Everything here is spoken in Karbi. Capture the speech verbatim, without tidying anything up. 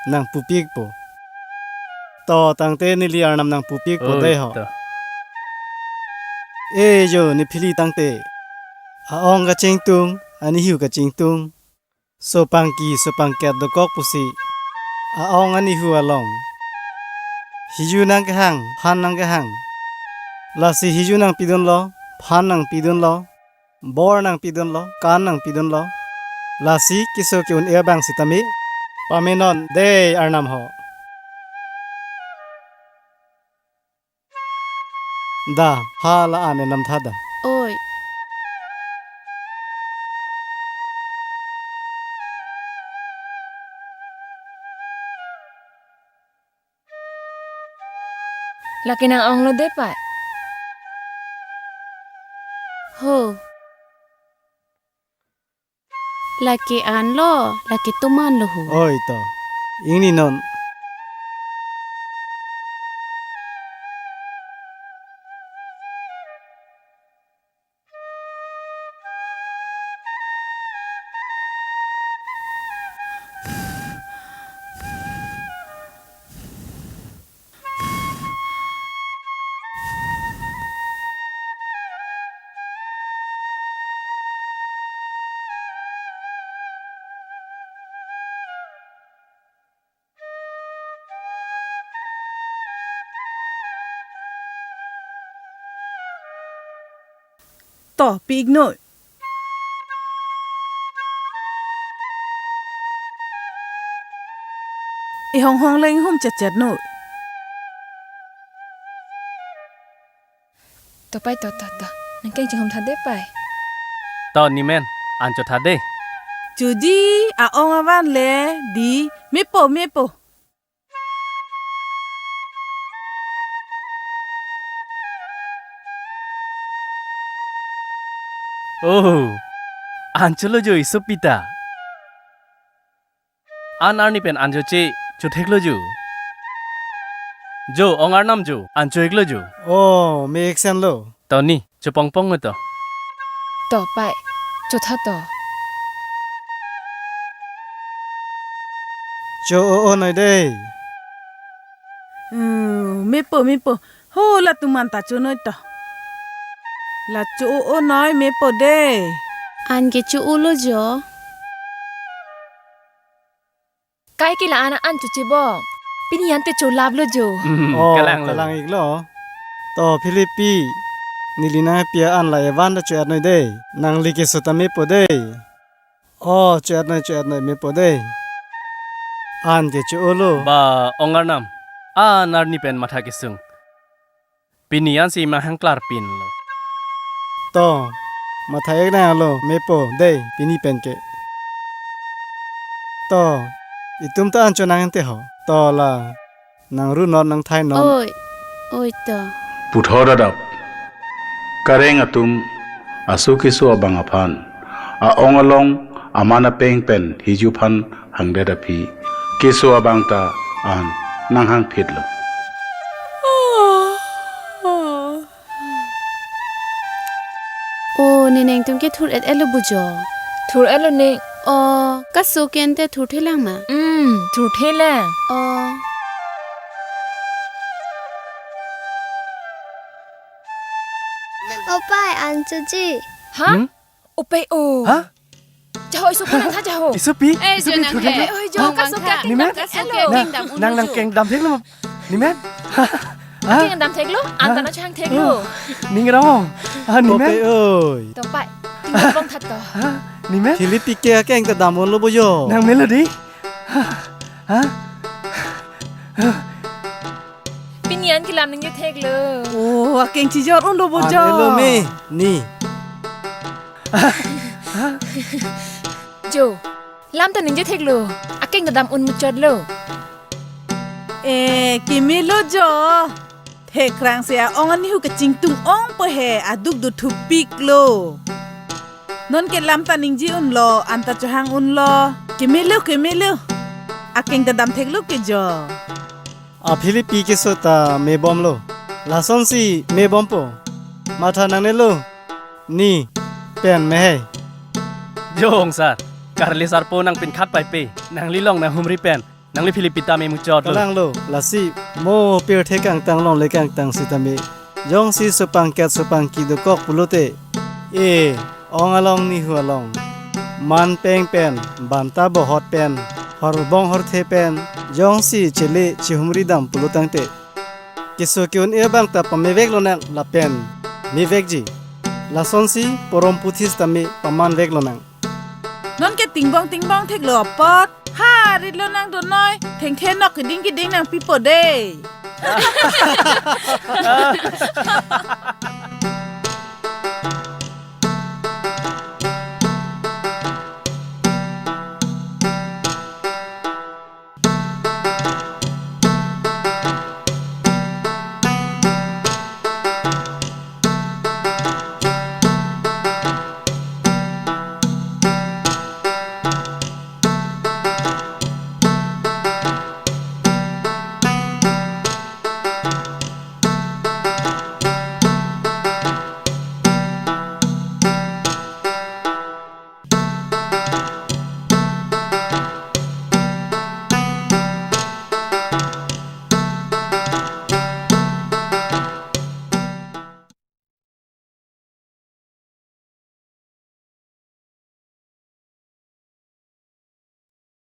nangpupikpo. To tangte neli arnam nangpupikpo. Oi, dei ho. To. E jo, ne phili tangte. A-ong kachingtung, anihu kachingtung. Sopangki, sopangket dokok pusi. A-ong anihu along. Hiju nangkehang, phan nangkehang. Lasi hiju nangpidunlo, phan nangpidunlo. Bor nangpidunlo, kan nangpidunlo. Lasi keso ke-un-e abang sitame. Pamenon dei arnam ho. Da, hala an enam tha da. Oi. Lake nang-onglo dei pai. Ho. Lake anlo, lake atum anlo ho. Oi to. Ingninon. To, pi-iknoi. Ihong hong le inghum chetchet noi. To pai, to, to, to. Nangkeng chinghum tha dei pai. To ni men, an cho tha dei. Choji, a-ong avan le, dei, mepo, mepo. Oh, an cholo jo, isopi ta. An arni pen an jo che, chotheklo jo. Jo, ong arnam jo, an cho-iklo jo. Oh, me-iksen lo. To ni, chopongpong to. To pai, chotha to. Cho-o-o noi dei. Hmm, mepo, mepo. Ho, latum an ta chonoi to. La cho-o-o noi, mepo dei. An ke cho-olo jo. Kaike la-an an chochebong. Pini an te cholaplo jo. Hmm, oh, kalang lo. Kalang-iklo. To Philip pi. Neli nangpi an la evan ta cho-et noi dei. Nangli keso ta mepo dei. Oh, cho-et noi, cho-et noi, mepo dei. An ke cho-olo. Ba, ong arnam. An arni pen matha kesung. Pini ansi mahang klar pinlo. To, matha-ik nanglo, mepo dei, pini pen ke. To, itum ta an cho nang ente ho. To la, nang ru non nang thai non. Oi, oi to. Puthot adap. Kareng atum asu keso abang aphan. A-ong along aman apeng pen hiju phan hangdet aphi. Keso abang ta an nanghangphitlo. O, ne nengtum ke thur-et-etlo bujo. Thur-etlo ne. O, kaso ke ente thurthelang ma? Hmm, thurthelang. O. O pai, an choji. Ha? Hmm? O pai o. Ha? Jaho, isopi nangtha jaho. Isopi? Eh, isopi, jo nang thur he. Oi, jo, ha? Kaso ke. Ni men? Kaso ke. Na, nang nangkeng damtheklo ma? Ni men? Ha? Keng damtheklo? Ha? An ta nangchohangtheklo. Oh, ning rong. Ah, ni men? Oi. To pai. Tingbong that to. Ha? Ni men? Philip pi ke akeng ta dam unlo bujo. Nang melo dei. Ha? Ha? Pini an kelam ningjetheklo. Oh, akeng chijor unlo bujo. An elo me, ni. Jo, lam ta ningjetheklo. Akeng ta dam un muchotlo. Eh, kemelo jo. Thekrang si a-ong anihu kachingtung ong po he, aduk do thupiklo. Non ke lam ta ningje unlo, an ta chohang unlo. Kemelo, kemelo. Akeng ta damtheklo ke jo. A Philip pi keso ta mebomlo. Lasonsi mebompo. Matha nangnelo. Ni pen mehei. Jo ong sar. Karli sarpo nangpinkhat paipe. Nangli long nanghumri pen. Nangli Philip pita me muchot lo. Kalang lo, lasi mo pirthe kangtang longle kangtang sitame. Jongsi supangket supangki dokok pulote. E, ong along nihu along. Man peng pen, banta bohot pen, horbong horthe pen, jongsi chele chihumri dam pulo tangte. Keso ke-un-e abang ta pamevek lonang lapen mevekji. Lasonsi porom puthi sitame pamanvek lonang. Non ke tingbong tingbong theklo apot. Ha, rit lonang donoi. Thengthe nok keding keding nangpipo de.